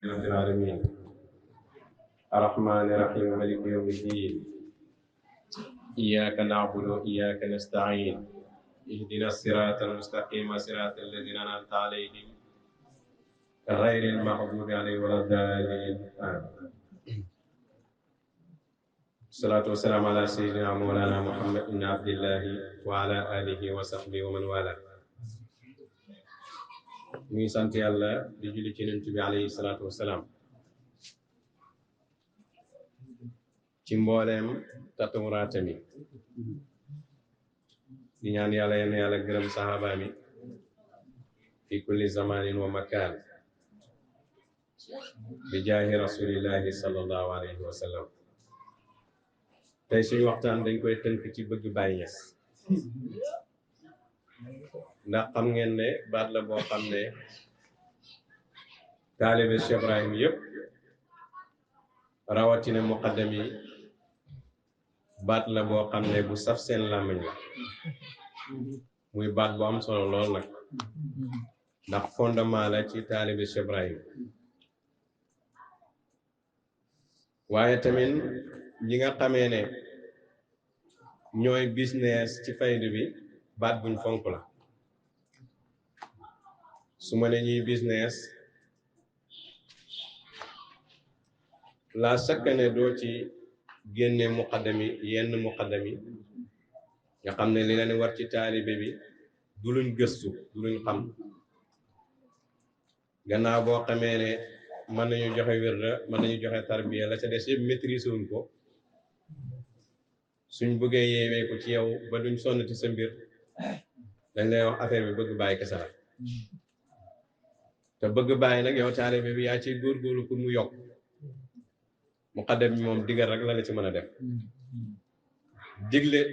رب العالمين الرحمن الرحيم مالك يوم الدين إياك نعبد وإياك نستعين اهدنا الصراط المستقيم صراط الذين أنعمت عليهم غير المغضوب عليهم ولا الضالين آمين. الصلاة والسلام على سيدنا مولانا محمد بن عبد الله وعلى آله وصحبه ومن والاه. ñuy sant yàlla di julli ci Yonent bi alayhi salaatu wasalaam ci mbooleem tatawuraate mi di ñaan yàlla yenn yàlla gërëm saxaaba mi fi kulli zamanin wa makaan bi jaahi rasulillahi sallallahu alayhi wa sallam. tey suñu waxtaan dañ koy tënk ci bëgg Baay Ñas ndax xam ngeen ne baat la boo xam ne taalibe Cheikh Ibrahim yëpp rawatina muqaddam yi baat la boo xam ne bu saf seen làmmiñ la muy baat bu am solo lool nag ndax fondement la ci taalibe Cheikh Ibrahim. waaye tamit ñi nga xamee ne ñooy business ci faydu bi baat buñ fonk la. su ma ne ñuy business la chaque ne doo ci génne muqaddami yenn muqaddami nga xam ne li leen war ci taalibe bi du luñ gëstu du luñ xam gannaaw boo xamee ne mën nañu joxe wirda mën nañu joxe tarbiya la ca des yëpp maîtriser wuñ ko suñ bëggee yeewee ko ci yow ba duñ sonn ci sa mbir dañ lay wax affaire bi bëgg Baay kese la te bëgg Baay nag yow taalibe bi yaa ciy góorgóorlu pour mu yokk. muqaddam bi moom digal rek la la ci mën a def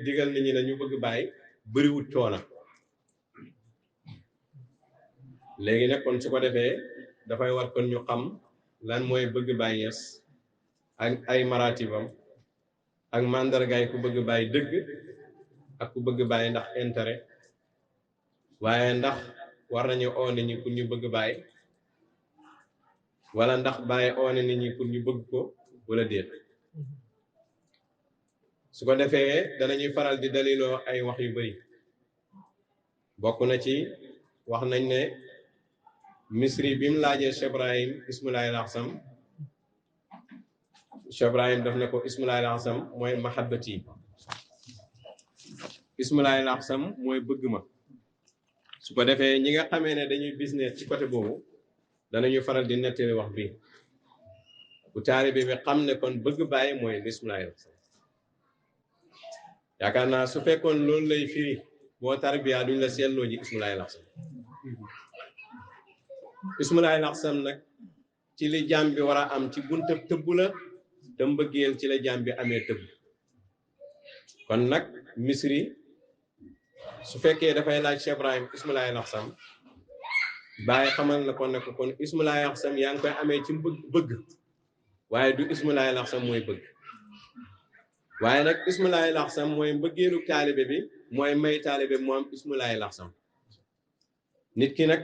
digal nit ñi ne ñu bëgg Baay bëriwut coona. léegi nag kon su ko defee dafay war kon ñu xam lan mooy bëgg Baay Ñas ak ay maratibam ak màndargaay ku bëgg Baay dëgg ak ku bëgg Baay ndax intérêt waaye ndax war nañu oo nit ñi pour ñu bëgg Baay wala ndax Baay oo nit ñi pour ñu bëgg ko wala déet. su ko defee danañuy faral di daliloo ay wax yu bari bokk na ci wax nañ ne misri bi mu laajee Cheikh Ibrahim ismullahi al-azam Cheikh Ibrahim daf ne ko ismullahi al-azam mooy mahabbati ismullahi al-azam mooy bëgg ma. su ko defee ñi nga xamee ne dañuy business ci côté boobu danañu faral di nettali wax bi bu taalibe bi xam ne kon bëgg Baay mooy bismillahi al-azam. yaakaar naa su fekkoon loolu lay firi boo tarbiya duñ la seetloo ji ismullahi al-azam. ismullahi al-azam nag ci li jaam bi war a am ci buntab tëbb la te mbëggeel ci la jaam bi amee tëbb. kon nag misri su fekkee dafay laaj Cheikh Ibrahim ismullahi al-azam Baay xamal na ko ne ko kon ismullahi al-azam yaa ngi koy amee ci bëgg waaye du ismullahi al-azam mooy bëgg. waaye nag ismullahi al-azam mooy mbëggeelu taalibe bi mooy may taalibe bi mu am ismullahi al-azam. nit ki nag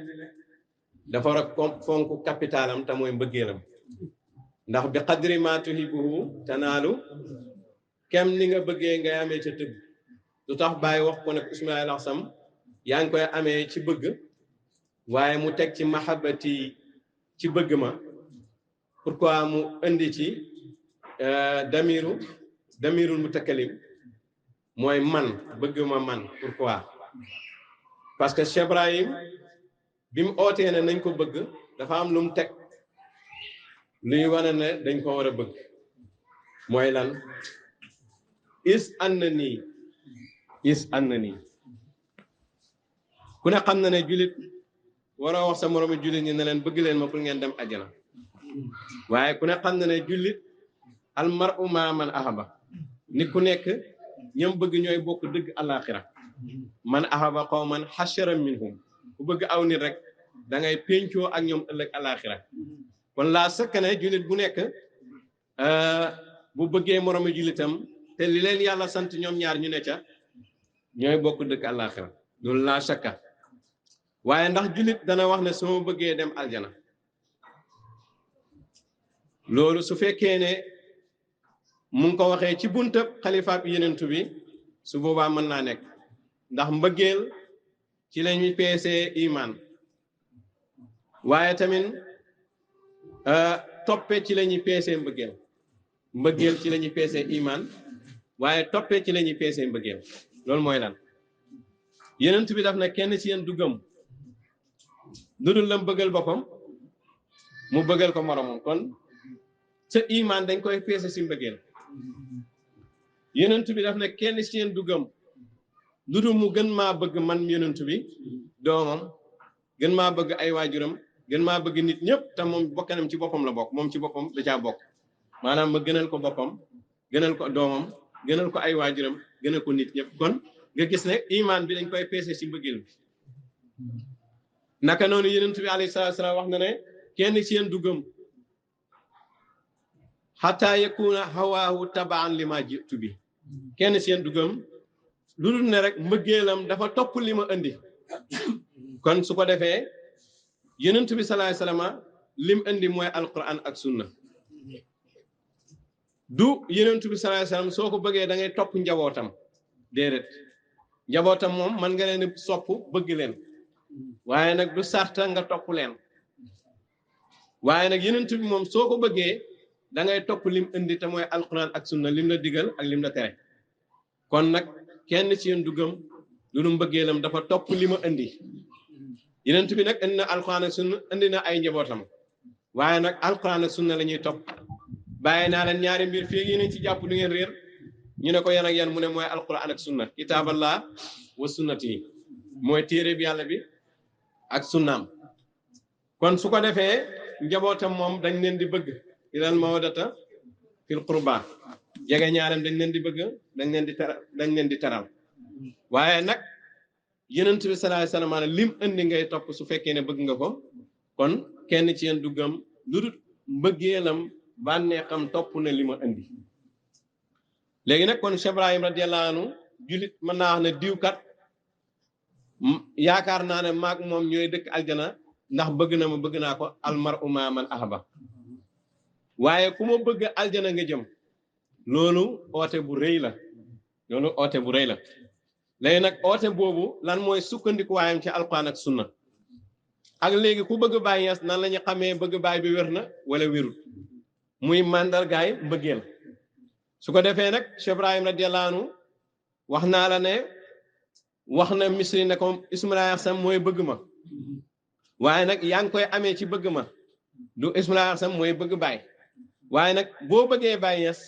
dafa war a fonk capitalam te mooy mbëggeelam ndax bi qadri ma tuhibbuhu tanaalu kem ni nga bëggee ngay amee ca tëgg. lu tax Baay wax ko nag ismullahi al-azam yaa ngi koy amee ci bëgg waaye mu teg ci mahabbati ci bëgg ma. pourquoi mu indi ci damirul mutakallim mooy man bëgg ma man. pourquoi parce que Cheikh Ibrahim bi mu ootee ne nañ ko bëgg dafa am lu mu teg luy wane ne dañ ko war a bëgg mooy lan is an na nii ku ne xam na ne jullit waroo wax sa moroomi jullit ñi ne leen bëgg leen ma pour ngeen dem àjjana waaye ku ne xam na ne jullit almar'u ma man ahaba nit ku nekk ñoom bëgg ñooy bokk dëgg alaxira man ahaba qawman hashara minhum ku bëgg aw nit rek da ngay pencoo ak ñoom ëllëg alaxira. kon laa sëkk ne jullit bu nekk bu bëggee moroomi jullitam te li leen yàlla sant ñoom ñaar ñu ne ca ñooy bokk dëgg alaxira loolu laa sakka. waaye ndax jullit dana wax ne soo bëggee dem aljana loolu su fekkee ne mu ngi ko waxee ci buntab xalifaab yenentu bi su boobaa mën naa nekk ndax mbëggeel ci la ñuy peesee iman waaye tamit toppe ci la ñuy peesee mbëggeel ci la ñuy peesee iman waaye toppe ci la ñuy peesee mbëggeel loolu mooy lan yenentu bi daf na kenn ci yéen du gëm lu dul lam bëggal boppam mu bëggal ko moromam kon sa iman dañ koy peese si mbëggeel yenentu bi daf ne kenn ci yéen du gëm lu dul mu gën maa bëgg man yenentu bi doomam gën maa bëgg ay waajuram gën maa bëgg nit ñëpp te moom bokkanam ci boppam la bokk moom ci boppam da caa bokk maanaam ma gënal ko boppam gënal ko doomam gënal ko ay waajuram gënal ko nit ñëpp kon nga gis ne iman bi dañ koy peese si mbëggeel bi naka noonu yenentu bi alayhi salaatu salaam wax na ne kenn ci yéen du gëm xataa yakuna hawaahu tabaan li ma jitu bi kenn ci yéen du gëm lu dul ne rek mbëggeelam dafa topp li ma indi kon su ko defee yenentu bi salaay salaama lim indi mooy alquran ak sunna du yenentu bi salaay salaam soo ko bëggee da ngay topp njabootam déedéet njabootam moom man nga leen sopp bëgg leen waaye nag du sarta nga topp leen waaye nag yenentu bi moom soo ko bëggee da ngay topp lim indi te mooy alquran ak sunna lim la digal ak lim la tere kon nag kenn ci yéen du gëm lu nu mbëggeelam dafa topp li ma indi yenent bi nag indi na alquran ak sunna indi na ay njabootam waaye nag alquran ak sunna la ñuy topp bàyyi naa leen ñaari mbir fii yéen ci jàpp du ngeen réer ñu ne ko yan ak yan mu ne mooy alquran ak sunna kitaaballah wa sunnati yi mooy téere bi yàlla bi ak sunnaam kon su ko defee njabootam moom dañ leen di bëgg ilal mawadata fil qurba jege ñaaram dañ leen di bëgg dañ leen di teral waaye nag yenent bi sallallahu alayhi wasallam lim indi ngay topp su fekkee ne bëgg nga ko kon kenn ci yéen du gëm lu dul mbëggeelam bànneexam topp na li ma indi léegi nag kon Cheikh Ibrahim radiyallahu anhu julit mën naa wax ne diwkat yaakaar naa ne maag moom ñooy dëkk aljana ndax bëgg na ma bëgg naa ko almar'u ma'a man ahaba waaye ku ma bëgg aljana nga jëm loolu oote bu rëy la léegi nag oote boobu lan mooy sukkandikuwaayam ci alquran ak sunna ak léegi ku bëgg Baay Ñas nan la ñu xamee bëgg baay bi wér na wala wérul muy màndargaay mbëggeel su ko defee nag Cheikh Ibrahim radiyallahu anhu wax naa la ne wax na misri ne ko ismulaay sam mooy bëgg ma waaye nag yaa ngi koy amee ci bëgg ma du ismulaay sam mooy bëgg baay waaye nag boo bëggee Baay Ñas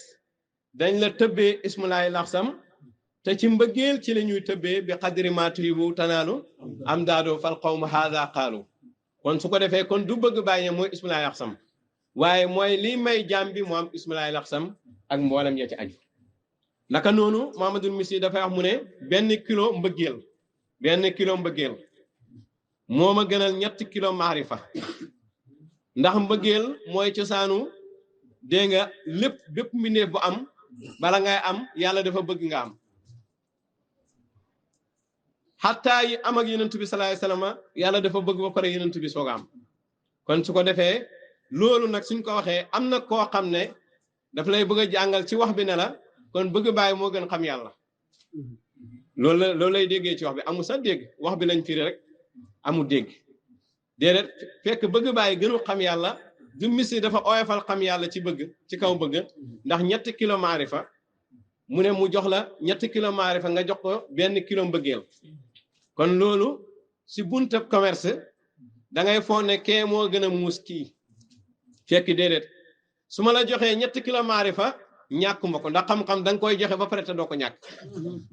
dañ la tëbbee ismulaay laxsam te ci mbëggeel ci la ñuy tëbbee bi xadri ma tuhibu tanaalu am daado fal qawmu haada qaalu kon su ko defee kon du bëgg Baay Ñas mooy ismulaay laxsam waaye mooy lii may jaam bi mu am ismulaay laxsam ak mboolem ya ci aju naka noonu Muhammadul Misri dafay wax mu ne benn kilo mbëggeel moo ma gënal 3 kilo maarifa ndax mbëggeel mooy cosaanu dégg nga lépp bépp mbindeef bu am bala ngay am yàlla dafa bëgg nga am xattaa yi am ak yenentu bi sallallahu alayhi wasallam yàlla dafa bëgg ba pare yenentu bi soog a am kon su ko defee loolu nag suñ ko waxee am na koo xam ne daf lay bëgg a jàngal ci wax bi ne la kon bëgg bàyyi moo gën xam yàlla loolu lay déggee ci wax bi amul sax dégg wax bi lañ firi rek amul dégg déedéet fekk bëgg bàyyi gënu xam yàlla du Misri dafa oyofal xam yàlla ci bëgg ci kaw bëgg ndax 3 kilo maarifa mu ne mu jox la 3 kilo maarifa nga jox ko 1 kilo mbëggeel kon loolu si buntab commerce da ngay foog ne kee moo gën a muus kii fekk déedéet su ma la joxee 3 kilo maarifa ñàkkuma ko ndax xam-xam da nga koy joxe ba pare te doo ko ñàkk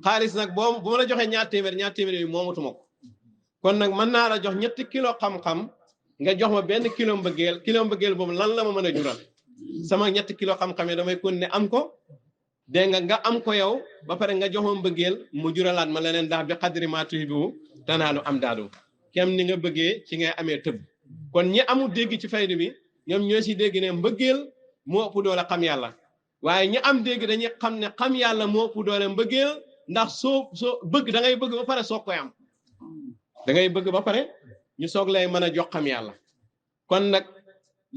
xaalis nag bu ma la joxee ñaar téeméer yooyu moomatuma ko kon nag mën naa la jox 3 kilo xam-xam nga jox ma 1 kilo mbëggeel boobu lan la ma mën a jural sama 3 kilo xam-xam yi damay kon ne am ko dégg nga am ko yow ba pare nga jox ma mbëggeel mu juralaat ma leneen ndax bi xadri ma tuhibbu tanaalu am daadu kem ni nga bëggee ci ngay amee tëbb kon ñi amul dégg ci faydu bi ñoom ñoo si dégg ne mbëggeel moo ëpp doole xam yàlla waaye ñi am dégg dañuy xam ne xam yàlla moo ëpp doole mbëggeel ndax soo bëgg da ngay bëgg ba pare soog koy am da ngay bëgg ba pare ñu soog lay mën a jox xam yàlla kon nag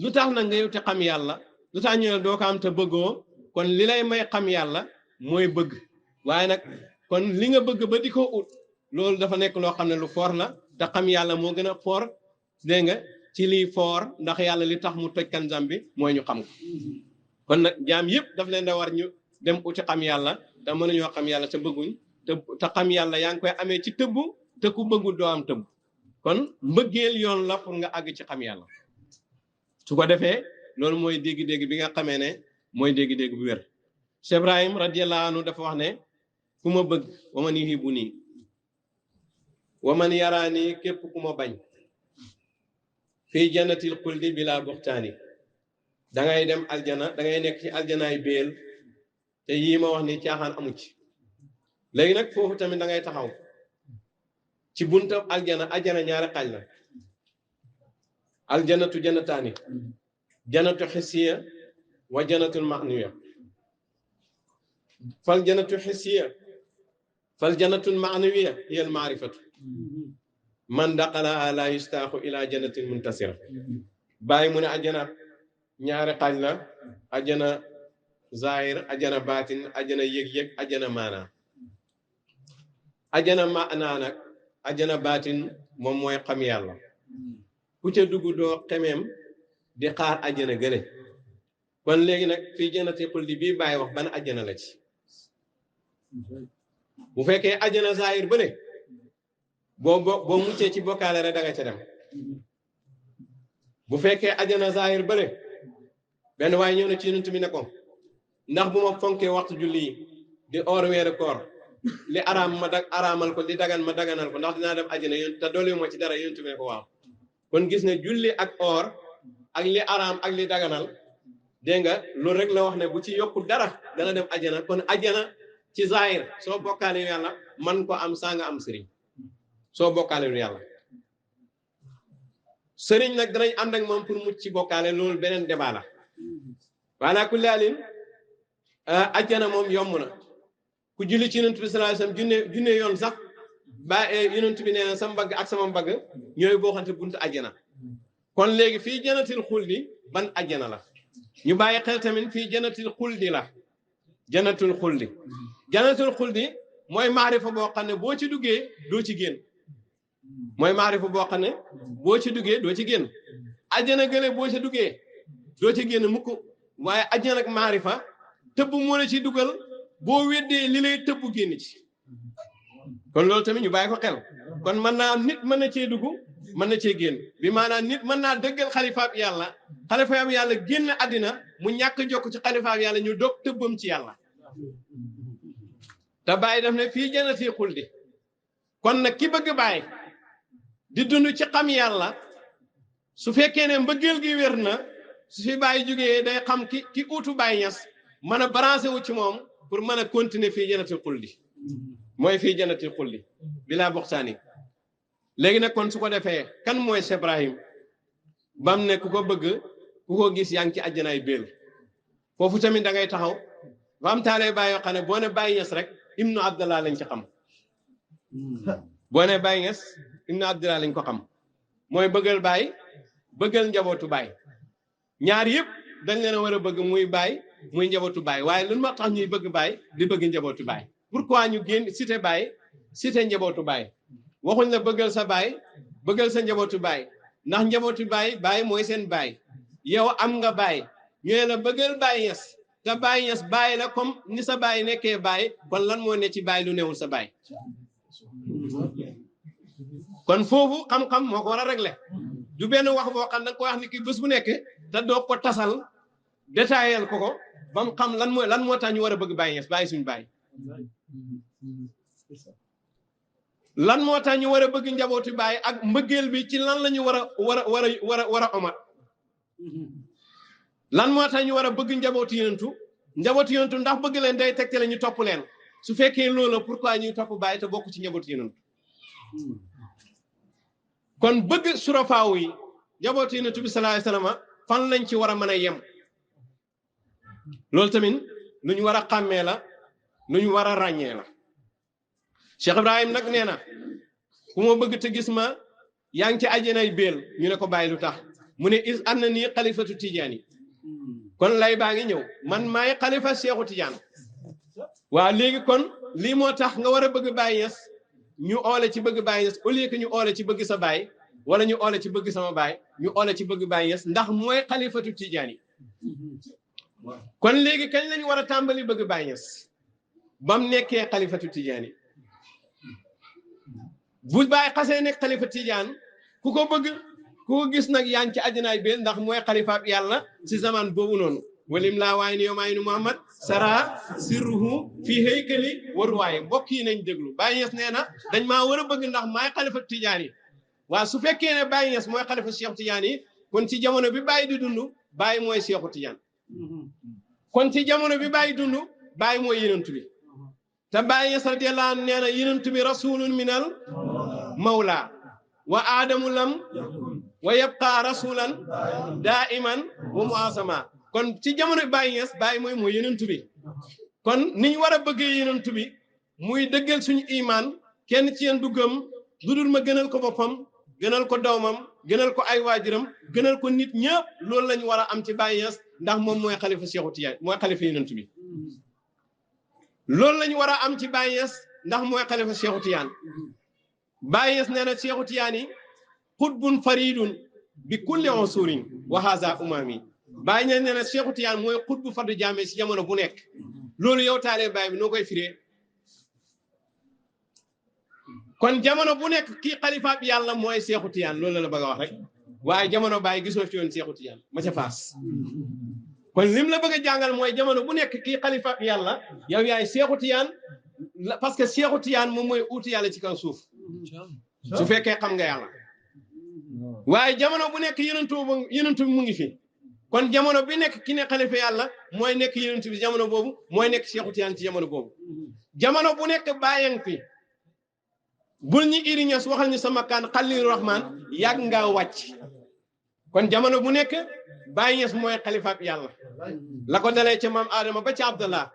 lu tax nag nga yow te xam yàlla lu tax ñu ne doo ko am te bëggoo kon li lay may xam yàlla mooy bëgg waaye nag kon li nga bëgg ba di ko ut loolu dafa nekk loo xam ne lu foor la te xam yàlla moo gën a foor dégg nga ci lii foor ndax yàlla li tax mu toj kanzam bi mooy ñu xam ko kon nag jaam yëpp daf leen da war ñu dem uti xam yàlla te mënuñoo xam yàlla te bëgguñ te xam yàlla yaa ngi koy amee ci tëbb te ku bëggul doo am tëbb kon mbëggeel yoon la pour nga àgg ci xam yàlla su ko defee loolu mooy dégg-dégg bi nga xamee ne mooy dégg-dégg bu wér Cheikh Ibrahim radiyallahu anhu dafa wax ne ku ma bëgg wa man yuhibbuni wa man yaraani képp ku ma bañ fii jannatil xuldi bila buxtaani dangay dem aljana dangay nekk ci aljanaay béel te yii ma wax ni caaxaan amu ci léegi nag foofu tamit dangay taxaw ci bunta aljana ñaari xaaj la aljanatu jannataani jannatu xisiya wa jannatul maxniya fal jannatu xisiya fal jannatul maxniya hiya al maarifatu man daqalaha la yustaaxu ila jannatin muntasira bàyyi mu ne ajjana ñaari xaaj la ajjana zahir ajjana baatin ajjana yëg-yëg ajjana maanaa ajjana maanaa nag ajjana baatin moom mooy xam yàlla ku ca dugg doo xemeem di xaar ajjana gële kon léegi nag fii jannati xuldi bii bàyyi wax ban ajjana la ci bu fekkee ajjana zahir bële boo muccee ci bokkaale rek da nga ca dem bu fekkee ajjana zahir bële benn waaye ñëw na ci yonent bi ne ko ndax bu ma fonkee waxtu julli yi di or weeru koor li araam ma araamal ko li dagan ma daganal ko ndax dinaa dem ajjana yoon te doole moo ci dara yonent bi ne ko waaw kon gis ne julli ak or ak li araam ak li daganal dégg nga loolu rek la wax ne bu ci yokku dara dana dem ajjana kon ajjana ci zahir soo bokkaale yàlla man ko am saa nga am sëriñ soo bokkaale yàlla sëriñ nag danañ ànd ak moom pour mucc ci bokkaale loolu beneen débat la wala ku laalin ajjana moom yomb na ku julli ci yonent bi sallallahu alayhi wasallam junne yoon sax ba yonent bi nee na sa mbagg ak sama mbagg ñooy boo xamante buntu ajjana kon léegi fii jannatil xuldi ban ajjana la ñu bàyyi xel tamit fii jannatil xuldi la jannatul xuldi jannatul xuldi mooy maarifa boo xam ne boo ci duggee doo ci génn mooy maarifa boo xam ne boo ci duggee doo ci génn ajjana gële boo ci duggee doo ci génn mukk waaye ajjana ak maarifa tëbb moo la ci dugal boo weddee li lay tëbb génn ci kon loolu tamit ñu bàyyi ko xel kon mën naa nit mën na cee dugg mën na cee génn bi maanaam nit mën naa dëggal xalifaab yàlla génn àddina mu ñàkk jokk ci xalifaab yàlla ñu dog tëbbam ci yàlla te bàyyi daf ne fii jannati xuldi kon nag ki bëgg bàyyi di dund ci xam yàlla su fekkee ne mbëggeel gi wér na su fi bàyyi jógee day xam ki uutu bàyyi ñas mën a branché wu ci moom pour mën a continuer fii jannati xuldi mooy fii jannati xuldi bilaa boxtaani léegi nag kon su ko defee kan mooy Cheikh Ibrahim bam ne ku ko bëgg ku ko gis yaa ngi ci àjjanaay béel foofu tamit da ngay taxaw ba am taalee bàyyi yoo xam ne boo ne bàyyi ñes rek ibnu abdallah lañ ci xam boo ne bàyyi ñes ibnu abdallah lañ ko xam mooy bëggal bàyyi bëggal njabootu bàyyi ñaar yëpp dañ leen a war a bëgg muy bàyyi muy njabootu bàyyi waaye lu ma tax ñuy bëgg bàyyi di bëgg njabootu bàyyi pourquoi ñu génn cité bàyyi cité njabootu bàyyi waxuñ la bëggal sa bàyyi bëggal sa njabootu bàyyi ndax njabootu bàyyi mooy seen bàyyi yow am nga bàyyi ñooy la bëggal bàyyi ñes te bàyyi ñes bàyyi la comme ni sa bàyyi nekkee bàyyi kon lan moo ne ci bàyyi lu newul sa bàyyi kon foofu xam-xam moo ko war a régler du benn wax boo xam da nga ko wax ni ki bés bu nekk te doo ko tasal détaillé ko ba mu xam lan moo tax ñu war a bëgg bàyyi ñes bàyyi suñu bàyyi lan moo tax ñu war a bëgg njabootu bàyyi ak mbëggeel bi ci lan la ñu war a omat lan moo tax ñu war a bëgg njabootu yonentu ndax bëgg leen day tegtale ñu topp leen su fekkee loolu pourquoi ñuy topp bàyyi te bokk ci njabootu yonentu kon bëgg surafaaw yi njabootu yonentu bi sallallahu alayhi wasallam fan lañ ci war a mën a yem loolu tamit lu ñu war a xàmmee la lu ñu war a ràññee la Cheikh Ibrahim nag nee na ku ma bëgg te gis ma yaa ngi ci àjjanay béel ñu ne ko bàyyi lu tax mu ne is an na nii xalifatu tijaani kon lay baa ngi ñëw man maay xalifa Seexu Tijaan waaw léegi kon lii moo tax nga war a bëgg Baay Ñas ñu oole ci bëgg Baay Ñas au lieu que ñu oole ci bëgg sa baay wala ñu oole ci bëgg sama baay ñu oole ci bëgg Baay Ñas ndax mooy xalifatu Tijaan yi kon léegi kañ lañu war a tàmbali bëgg Baay Ñas bam nekkee xalifatu Tijaan yi bu Baay xasee nekk xalifa Tijaan ku ko bëgg ku ko gis nag yaa ngi ci àjjanaay bi ndax mooy xalifaab yàlla ci zaman boobu noonu walim laa waaye ni yow maayi nu Muhammad sara sirruhu fii haykali waruwaaye mbokk yi nañ déglu Baay Ñas nee na dañ maa war a bëgg ndax maay xalifa Tijaan yi waaw su fekkee ne Baay Ñas mooy xalifa Cheikh Tijaan yi kon ci jamono bi Baay di dund Baay mooy Cheikhu Tijaan kon ci jamono bi Baay dund Baay mooy yenentu bi te Baay Ñas radiyallahu anhu nee na yenentu bi rasulun minal mawla wa aadamu lam wa yabqa rasulan daiman wa muasama kon ci jamono Baay Ñas Baay mooy yenentu bi kon niñ war a bëggee yenentu bi muy dëggal suñu iman kenn ci yéen du gëm dudul ma gënal ko boppam gënal ko doomam gënal ko ay waajuram gënal ko nit ñëpp loolu lañu war a am ci Baay Ñas ndax moom mooy xalifa Seexu Tijaan mooy xalifa yenentu bi loolu lañu war a am ci Baay Ñas ndax mooy xalifa Seexu Tijaan Baay Ñas nee na Seexu Tijaan yi xutbun faridun bi kulli unsurin wa haza umami Baay Ñas nee na Seexu Tijaan mooy xutbu fardu jaame si jamono bu nekk loolu yow taalee Baay bi noo koy firee kon jamono bu nekk kii xalifa bi yàlla mooy Seexu Tijaan loolu la bëgg a wax rek waaye jamono Baay gisoo fi woon Seexu Tijaan ma ca faas kon lim la bëgg a jàngal mooy jamono bu nekk kii xalifa bi yàlla yow yaay Seexu Tijaan parce que Seexu Tijaan moom mooy uuti yàlla ci kaw suuf su fekkee xam nga yàlla waaye jamono bu nekk yenentu bi mu ngi fi kon jamono bi nekk ki ne xalifa yàlla mooy nekk yenentu bi jamono boobu mooy nekk Seexu Tijaan ci jamono boobu jamono bu nekk bàyyang fi bul ñi iri ñas waxal ñu sama kaan xalilu rahman yàgg ngaa wàcc kon jamono bu nekk Baay Ñas mooy xalifaab yàlla la ko dalee ca maam Adama ba ca Abdallah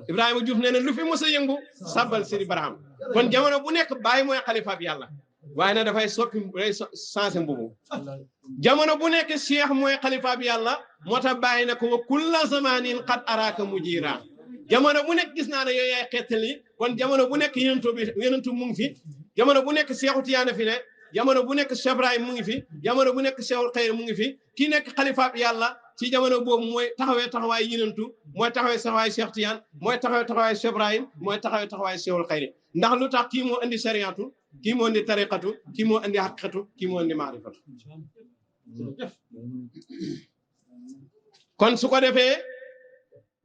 Ibrahima Diouf nee na lu fi mos a yëngu sabbal Sidi Barham kon jamono bu nekk Baay mooy xalifaab yàlla waaye nag dafay soppi day changé mbubu jamono bu nekk Cheikh mooy xalifaab yàlla moo tax Baay na ko wa kulla zamanin qad araka mujira jamono bu nekk gis naa ne yooyu yaay xettali kon jamono bu nekk yenentu mu ngi fi jamono bu nekk Seexu Tijaan fi ne jamono bu nekk Cheikh Ibrahim mu ngi fi jamono bu nekk Cheikhul Xayr mu ngi fi kii nekk xalifaab yàlla ci jamono boobu mooy taxawee taxawaay yenentu mooy taxawee taxawaay Cheikh Tijaan mooy taxawee taxawaay Cheikh Ibrahim mooy taxawee taxawaay Cheikhul Xayr ndax lu tax kii moo indi sariatu kii moo indi tariqatu kii moo indi haqiqatu kii moo indi maarifatu kon su ko defee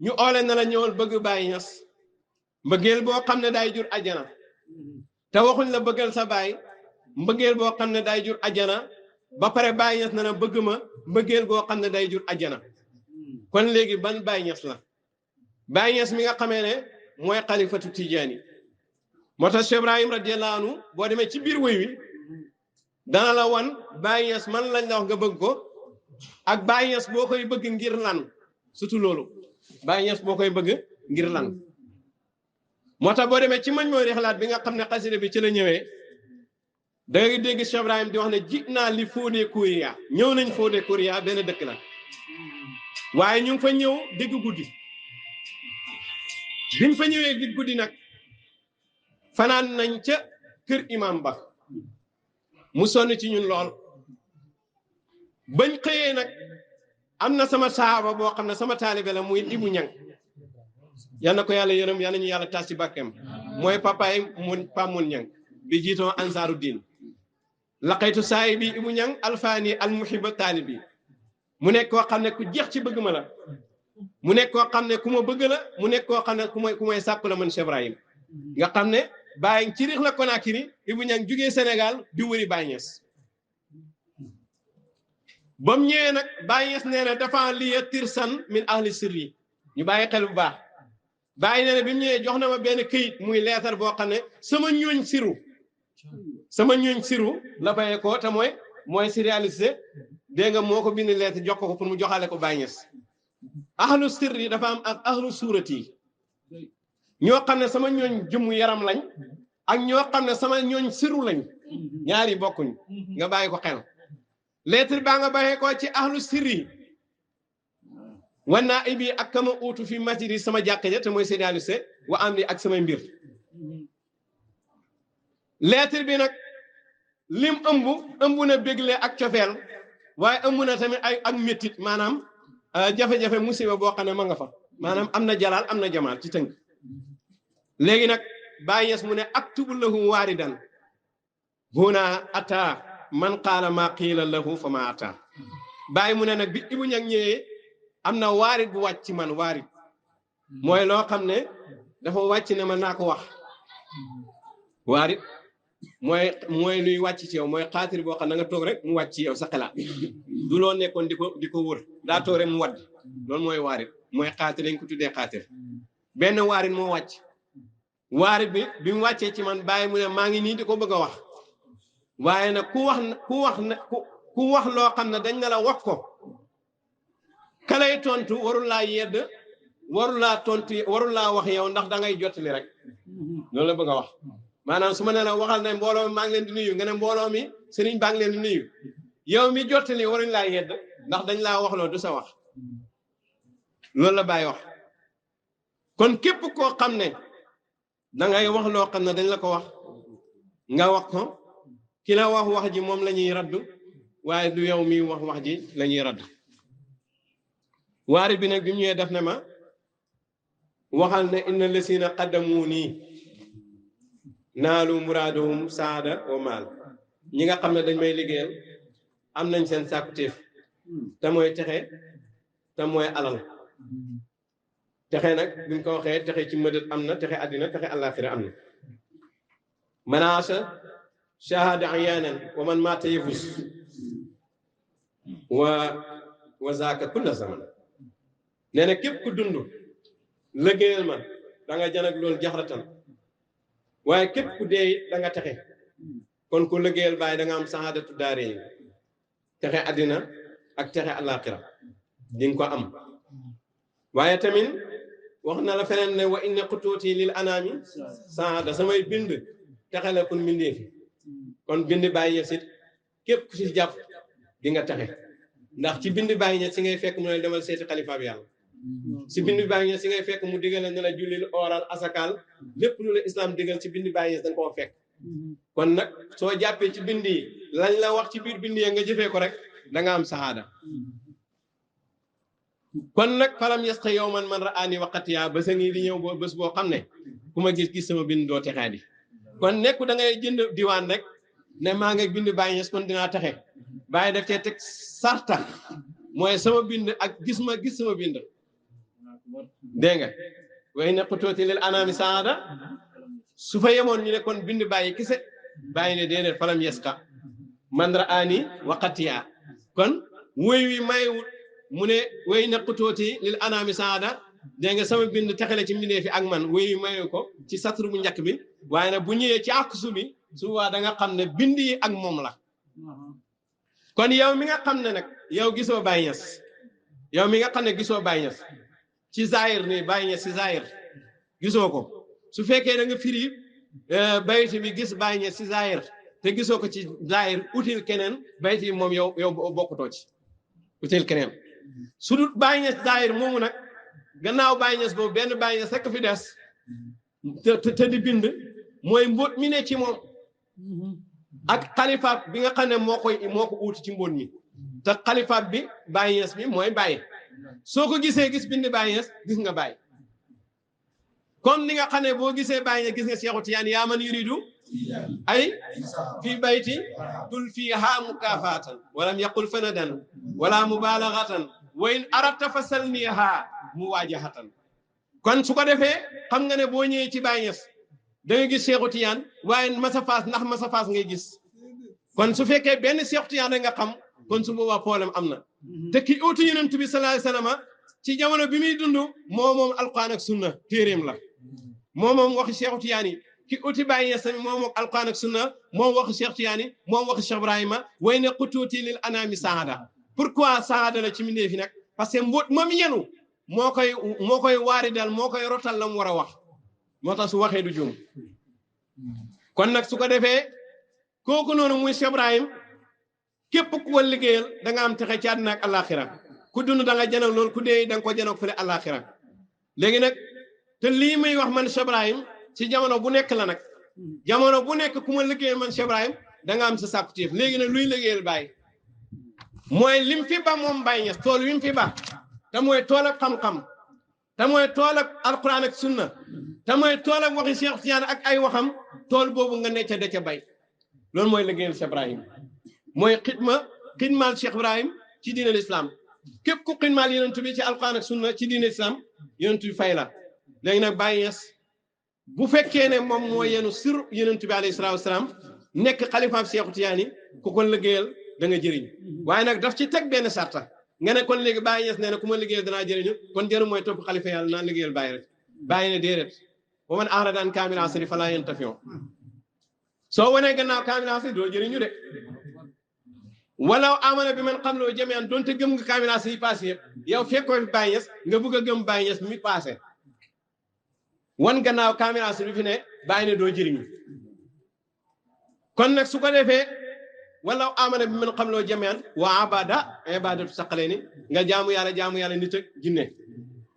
ñu oole na la ñëwal bëgg Baay Ñas mbëggeel boo xam ne day jur ajjana te waxuñ la bëggal sa baay mbëggeel boo xam ne day jur ajjana ba pare Baay Ñas na na bëgg ma mbëggeel boo xam ne day jur ajjana kon léegi ban Baay Ñas la Baay Ñas mi nga xamee ne mooy xalifatu Tijaani moo tax Cheikh Ibrahim radiyallahu anhu boo demee ci biir wéy wi dana la wan Baay Ñas man lañ la wax nga bëgg ko ak Baay Ñas boo koy bëgg ngir lan surtout loolu Baay Ñas boo koy bëgg ngir lan moo tax boo demee ci mañ mooy rexlaat bi nga xam ne xasida bi ci la ñëwee da ngay dégg Cheikh Ibrahim di wax ne ji naa li Fodé Kouria ñëw nañ Fodé Kouria benn dëkk la waaye ñu ngi fa ñëw digg guddi biñ fa ñëwee digg guddi nag fanaan nañ ca kër imam ba mu sonn ci ñun lool bañ xëyee nag am na sama saaba boo xam ne sama taalibe la muy Ibu Ñang yal na ko yàlla yërëm yal nañu yàlla tas ci bàkkeem mooy papaay mun Pamun Ñang bi jiitoo ansaaru diin laqaytu saayi bi Ibu Ñang alfaani almuhiba taalibi mu nekk koo xam ne ku jeex ci bëgg ma la mu nekk koo xam ne ku ma bëgg la mu nekk koo xam ne ku may sàkku la man Cheikh Ibrahim nga xam ne Baay ci riix la Conakry Ibu Ñang jugee Sénégal di wëri Baay Ñas ba mu ñëwee nag Baay Ñas nee na dafa liya tirsan min ahli sirri ñu bàyyi xel bu baax Baay nee na bi mu ñëwee jox na ma benn këyit muy leetar boo xam ne sama ñooñ siru la bayee ko te mooy sérialisé dégg nga moo ko bind leetar jox ko pour mu joxale ko Baay Ñas ahlu sirri dafa am ak ahlu suurati ñoo xam ne sama ñooñ jëmmu yaram lañ ak ñoo xam ne sama ñooñ siru lañ ñaari bokkuñ nga bàyyi ko xel lettre baa nga bàyyee ko ci ahlu sirri wanaa ibi ak kama uutu fi masjidi sama jàkka ja te mooy Seydi Aliou Cissé wa am li ak samay mbir lettre bi nag lim ëmb na bégle ak cofeel waaye ëmb na tamit ay ak méttit maanaam jafe-jafe musiba boo xam ne ma nga fa maanaam am na jalaal am na jamaal ci tënk léegi nag Baay Ñas mu ne aktubu lahu waaridan huna ata man qaala ma qiila lahu fa ma ata Baay mu ne nag bi Ibu Ñaŋ ñëwee am na waarit bu wàcc ci man waarit mooy loo xam ne dafa wàcc ne ma naa ko wax waarit mooy luy wàcc ci yow mooy xaatir boo xam ne nga toog rek mu wàcc ci yow sa xalaat du loo nekkoon di ko wër daa toog rek mu wadd loolu mooy waarit mooy xaatir lañ ko tuddee xaatir benn waarit moo wàcc waarit bi mu wàccee ci man Baay mu ne maa ngi nii di ko bëgg a wax waaye nag ku wax loo xam ne dañ na la wax ko kalay tontu warul laa yedd warul laa tontu warul laa wax yow ndax da ngay jottali rek loolu la bëgg a wax maanaam su ma ne la waxal ne mbooloo mi maa ngi leen di nuyu nga ne mbooloo mi sëriñ baa ngi leen di nuyu yow mi jottali waruñ laa yedd ndax dañ laa wax loolu du sa wax loolu la Baay wax kon képp koo xam ne da ngay wax loo xam ne dañ la ko wax nga wax ko ki la wax ji moom la ñuy raddu waaye du yow mi wax ji la ñuy raddu waari bi nag bi mu ñëwee def ne ma waxal ne inna lesina qaddamu nii naalu muraaduhum saada wa maal ñi nga xam ne dañ may liggéeyal am nañ seen sàkkutéef te mooy texe te mooy alal texe nag bi mu ko waxee texe ci mëdët am na texe àddina texe àllaaxira am na manaasa shahada ayaanan wa man maata yafus wa zaaka kulla zaman nee na képp ku dund liggéeyal ma da nga janag loolu jaxratan waaye képp ku dee da nga texe kon ku liggéeyal Baay da nga am saadatu daare yi texe àddina ak texe àllaaxira di nga ko am waaye tamit wax na la feneen ne wa inna qutuuti lil anaami saada samay bind texe la kun mbindee fi kon bind Baay Ñas it képp ku si jàpp di nga texe ndax ci bind Baay Ñas si ngay fekk mu ne demal seeti xalifa bi yàlla si bind Baay Ñas si ngay fekk mu digal ne la jullil oral asakal lépp lu la islam digal ci bind Baay Ñas da nga koo fekk kon nag soo jàppee ci bind yi lañ la wax ci biir bind yi nga jëfee ko rek da nga am saxaada kon nag falam yasqa yawman man ra'ani waqatiya bés a ngi di ñëw boo bés boo xam ne ku ma gis sama bind doo texaadi kon nekku da ngay jënd diwaan rek ne maa ngi bind Baay Ñas kon dinaa texe Baay daf cee teg sarta mooy sama bind ak gis sama bind dégg nga way ne qutuuti lil anaami saada su fa yemoon ñu ne kon bind Baay kese Baay ne déedéet falam yasqa man ra'ani waqatiya kon woy wi maywut mu ne way ne qutuuti lil anaami saada dégg nga sama bind texale ci mbindee fi ak man woy wi mayu ko ci satru bu njëkk bi waaye nag bu ñëwee ci àkk su bi su waa da nga xam ne bind yi ak moom la kon yow mi nga xam ne nag yow gisoo Baay Ñas yow mi nga xam ne gisoo Baay Ñas ci zahir ni Baay Ñas ci zahir gisoo ko su fekkee da nga firi bayti bi gis Baay Ñas ci zahir te gisoo ko ci zahir util keneen bayti bi moom yow bokkutoo ci util keneen su dul Baay Ñas zahir moomu nag gannaaw Baay Ñas boobu benn Baay Ñas rekk fi des te di bind mooy mbóot mi ne ci moom ak xalifaat bi nga xam ne moo ko uuti ci mbóot mi te xalifaat bi Baay Ñas bi mooy Baay soo ko gisee gis bind Baay Ñas gis nga Baay comme ni nga xam ne boo gisee Baay Ñas gis nga Seexu Tijaan yaa man yuridu ay fi bayti dul fiiha mukaafaatan walam yaqul fanadan wala mubalagatan wa in aratta fasalniha muwaajahatan kon su ko defee xam nga ne boo ñëwee ci Baay Ñas da nga gis Seexu Tijaan waaye masafaas ndax masafaas ngay gis kon su fekkee benn Seexu Tijaan rek nga xam kon su boobaa problème am na te ki uutu Yonent bi sallallahu alayhi wa sallam ci jamono bi muy dund moom alquran ak sunna téeréem la moom waxi Seexu Tijaan yi ki uti Baay Ñas tamit moom alquran ak sunna moom waxi Seexu Tijaan yi moom waxi Cheikh Ibrahima way ne qutuuti lil anaami saada pourquoi saada la ci mindee fi nag parce que mbóot moom yenu moo koy waari dal moo koy rotal la mu war a wax moo tax su waxee du juum kon nag su ko defee kooku noonu muy Cheikh Ibrahim képp ku ko liggéeyal da nga am texe ci àddina ak àllaaxira ku dund da nga janoog loolu ku dee da nga ko janoog fële àllaaxira léegi nag te lii muy wax man Cheikh Ibrahim ci jamono bu nekk la nag jamono bu nekk ku ma liggéeyal man Cheikh Ibrahim da nga am sa sàkkuteef léegi nag luy liggéeyal Baye mooy lim fi ba moom Baye Niass tool wi mu fi ba te mooy tool ak xam-xam te mooy tool ak alquran ak sunna te mooy tool ak waxi Cheikh Tidiane ak ay waxam tool boobu nga necca da ca bay loolu mooy liggéeyal Cheikh Ibrahim mooy xidmaal Cheikh Ibrahim ci diine l'islam képp ku xidmaal yonent bi ci alquran ak sunna ci diine l'islam yonent bi fay la léegi nag Baye Niass bu fekkee ne moom moo yenu sir yonent bi alayhi salaatu wasalaam nekk xalifaam Cheikh Tidiane ku ko liggéeyal da nga jëriñ waaye nag daf ci teg benn sarta nga ne kon léegi Baye Niass nee na ku ma liggéeyal danaa jëriñu kon jëru mooy topp xalifa yàlla naa liggéeyal Baye rek Baye ne déedéet wa man a'rada an kaamil asri falaa yantafi'u soo wanee gannaaw kaamil asri doo jëriñu de walaw amana bi man qablahu jami'an doonte gëm nga kaamil asri yi passé yëpp yow fekkoo fi Baye Niass nga bëgg a gëm Baye Niass mi passé wan gannaaw kaamil asri bi fi ne Baye ne doo jëriñu kon nag su ko defee walaw amana bi man qablahu jami'an wa abada ibadatu saqaleeni nga jaamu yàlla nit ak jinne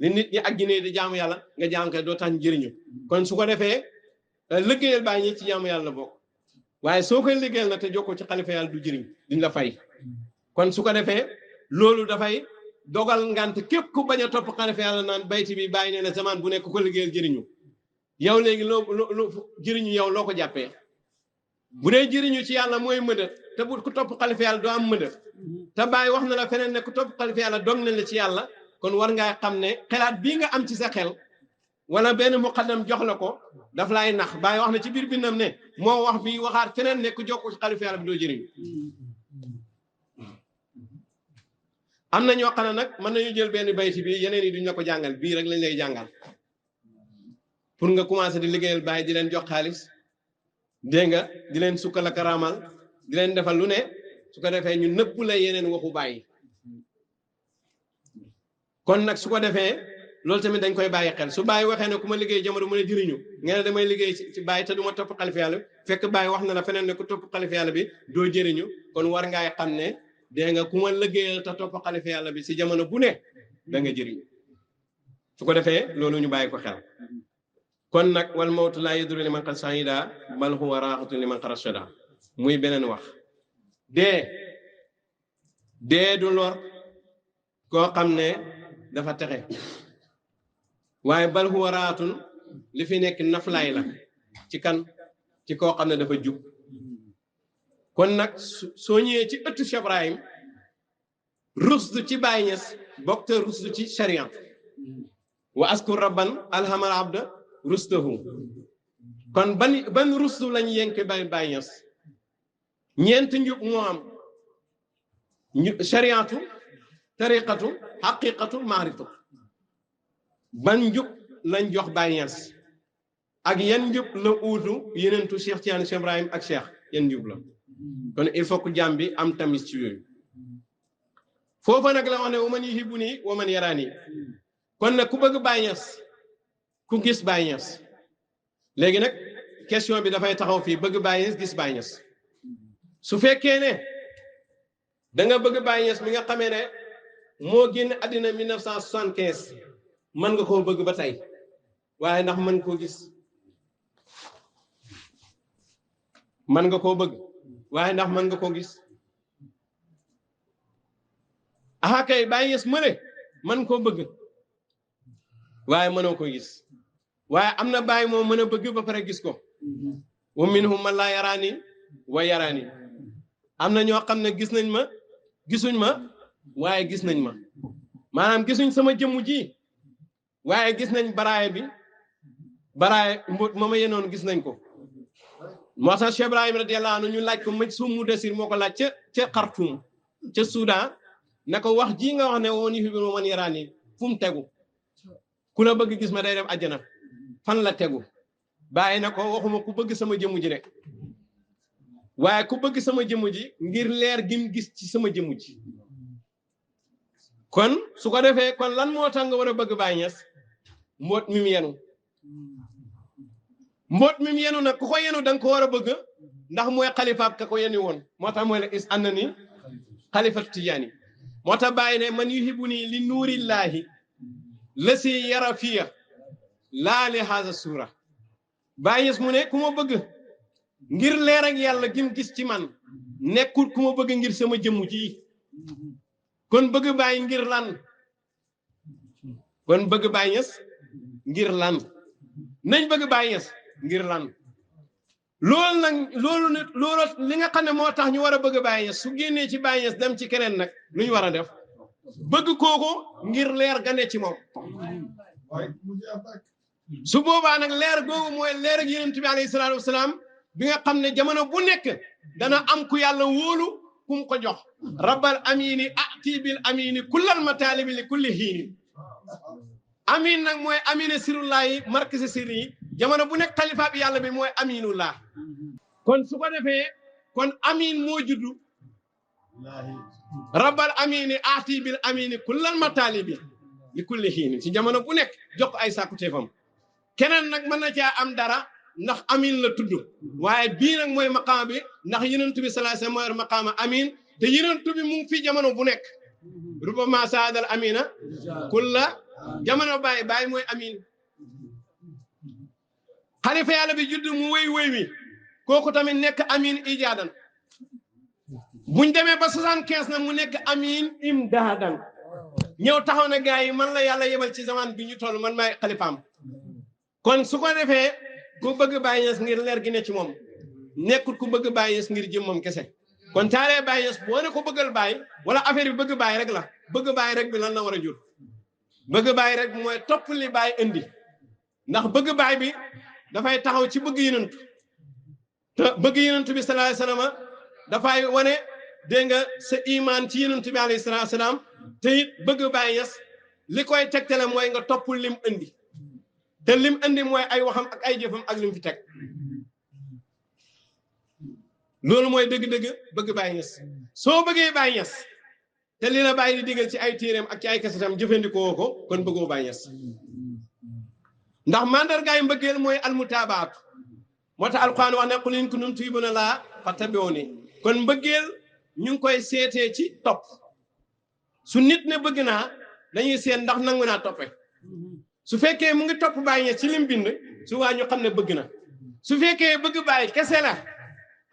li nit ñi ak jinne di jaamu yàlla nga jaamu ko doo tax ñu jëriñu kon su ko defee liggéeyal Baye ñi ci jaamu yàlla la bokk waaye soo koy liggéeyal na te jokkoo ci xalifa yàlla du jëriñ duñ la fay kon su ko defee loolu dafay dogal ngant képp ku bañ a topp xalifa yàlla naan bayti bi Baye nee na zaman bu nekk ko liggéeyal jëriñu yow léegi loo jëriñu yow loo ko jàppee bu dee jëriñu ci yàlla mooy mëdët te bu ku topp xalifa yàlla doo am mëdët te Baye wax na la feneen ne ku topp xalifa yàlla dog nañ la ci yàlla kon war ngaa xam ne xelaat bii nga am ci sa xel wala benn muqaddam jox la ko daf laay nax Baye wax na ci biir bindam ne moo wax bi waxaat feneen ne ku jokku ci xalifa yàlla bi doo jëriñu am na ñoo xam ne nag mën nañu jël benn bayti bi yeneen yi duñ la ko jàngal bii rek lañ lay jàngal pour nga commencé di liggéeyal Baye di leen jox xaalis dégg nga di leen sukkal ak raamal di leen defal lu ne su ko defee ñu nëpp la yeneen waxu Baye kon nag su ko defee loolu tamit dañ koy bàyyi xel su Baye waxee ne ku ma liggéey jamono mu ne jëriñu nga ne damay liggéey ci Baye te du ma topp xalifa yàlla fekk Baye wax na la feneen ne ku topp xalifa yàlla bi doo jëriñu kon war ngaay xam ne dégg nga ku ma liggéeyal te topp xalifa yàlla bi si jamono bu ne da nga jëriñu su ko defee loolu ñu bàyyi ko xel kon nag wal mawtu laa yadurru liman qad shahida bal huwa raaxatun liman qad rashada muy beneen wax dee du lor koo xam ne dafa texe waaye bal huwa raaxatun li fi nekk naflaay la ci kan ci koo xam ne dafa jub kon nag soo ñëwee ci ëttu Cheikh Ibrahim rusdu ci Baye Niass bokk te rusdu ci sharia wa askur rabban alhamal abda rustahu kon ban rusdu lañ yenke Baye Niass ñeent njub moo am shariatu tariqatu haqiqatu maarifatu ban njub lañ jox Baye Niass ak yan njub la uutu yenentu Cheikh Tidiane Cheikh Ibrahim ak Cheikh yan njub la kon il faut que jàmm bi am tamis ci yooyu foofa nag la wax ne wa man yuhibbuni wa man yarani kon nag ku bëgg Baye Niass ku gis Baye Niass léegi nag question bi dafay taxaw fii bëgg Baye Niass gis Baye Niass su fekkee ne da nga bëgg Baye Niass mi nga xamee ne moo génn àddina 1975 mën nga koo bëgg ba tey waaye ndax mën koo gis mën nga koo bëgg waaye ndax mën nga koo gis aha kay Baye Niass mëne mën koo bëgg waaye mënoo ko gis waaye am na Baye moo mën a bëgg ba pare gis ko wa minhum man laa yaraani wa yaraani am na ñoo xam ne gis nañ ma gisuñ ma waaye gis nañ ma maanaam gisuñ sama jëmm ji waaye gis nañ baraaye bi baraaye mbóot ma ma yenoon gis nañ ko moo tax Cheikh Ibrahim radiyallahu anhu ñu laaj ko maj sum mu desir moo ko laaj ca Khartoum ca Soudan ne ko wax ji nga wax ne woon yi fi bi man yaraan yi fu mu tegu ku la bëgg gis ma day dem àjjana fan la tegu bàyyi na ko waxuma ku bëgg sama jëmm ji rek waaye ku bëgg sama jëmm ji ngir leer gim gis ci sama jëmm ji kon su ko defee kon lan moo tax nga war a bëgg Baye Niass mboot mi mu yenu mboot mi mu yenu nag ku ko yenu da nga ko war a bëgg ndax mooy xalifaab ka ko yenu woon moo tax mooy la is ànd ni xalifatu Tijaani moo tax bàyyi ne man yuhibuni li nuurillaahi lasi yara fiya laa li haza suura bàyyi mu ne ku ma bëgg ngir leer ak yàlla gim gis ci man nekkul ku ma bëgg ngir sama jëmm ji kon bëgg bàyyi ngir lan kon bëgg bàyyi ñes ngir lan nañ bëgg bàyyi ñes ngir lan loolu nag loolu li nga xam ne moo tax ñu war a bëgg bàyyi ñes su génnee ci bàyyi ñes dem ci keneen nag lu ñu war a def bëgg kooku ngir leer ga ne ci moom su boobaa nag leer googu mooy leer ak yonent bi alayhi salaatu wasalaam bi nga xam ne jamono bu nekk dana am ku yàlla wóolu kum ko jox rabbal amini ati bil amini kullal mataalibi li kulli hiini amin nag mooy amine sirullahi markasi sirri yi jamono bu nekk xalifa bi yàlla bi mooy aminullah kon su ko defee kon amin moo juddu rabbal amini ati bil amini kullal mataalibi li kulli hiini ci jamono bu nekk jox ko ay sàkku teefam keneen nag mën na caa am dara ndax amin la tudd waaye bii nag mooy maqaama bi ndax yonent bi sallallahu alayhi wasallam mooy maqaama amin te yonent bi mu ngi fi jamono bu nekk rubama saadal amina kulla jamono bàyyi mooy amin xalifa yàlla bi judd mu wéy wi kooku tamit nekk amin ijaadan buñ demee ba 75 na mu nekk amin imdaadan ñëw taxaw na gars yi man la yàlla yebal ci zaman bi ñu toll man maay xalifaam kon su ko defee ku bëgg Baay Ñas ngir leer gi ne ci moom nekkul ku bëgg Baay Ñas ngir jëmmam kese kon taalee Baay Ñas boo ne ko bëggal Baay wala affaire bi bëgg Baay rek la bëgg Baay rek bi lan la war a jur bëgg Baay rek mooy topp li Baay indi ndax bëgg Baay bi dafay taxaw ci bëgg Yonent te bëgg Yonent bi sallallahu alayhi wasallam dafay wane dégg nga sa iman ci Yonent bi alayhi salaatu wasalaam te it bëgg Baay Ñas li koy tegtale mooy nga topp lim indi te lim indi mooy ay waxam ak ay jëfam ak lim fi teg loolu mooy dëgg-dëgg bëgg Baay Ñas soo bëggee Baay Ñas te li la bàyyi di digal ci ay téeréem ak ci ay kasetam jëfandikoo ko kon bëggoo Baay Ñas ndax mandargaay mbëggeel mooy almutaabaatu moo tax alquran wax ne qul in kuntum tuhibbuuna llaaha fattabi'uuni kon mbëggeel ñu ngi koy seetee ci topp su nit ne bëgg naa dañuy seet ndax nangu naa toppe su fekkee mu ngi topp Baay Ñas ci lim bind su waa ñu xam ne bëgg na su fekkee bëgg Baay kese la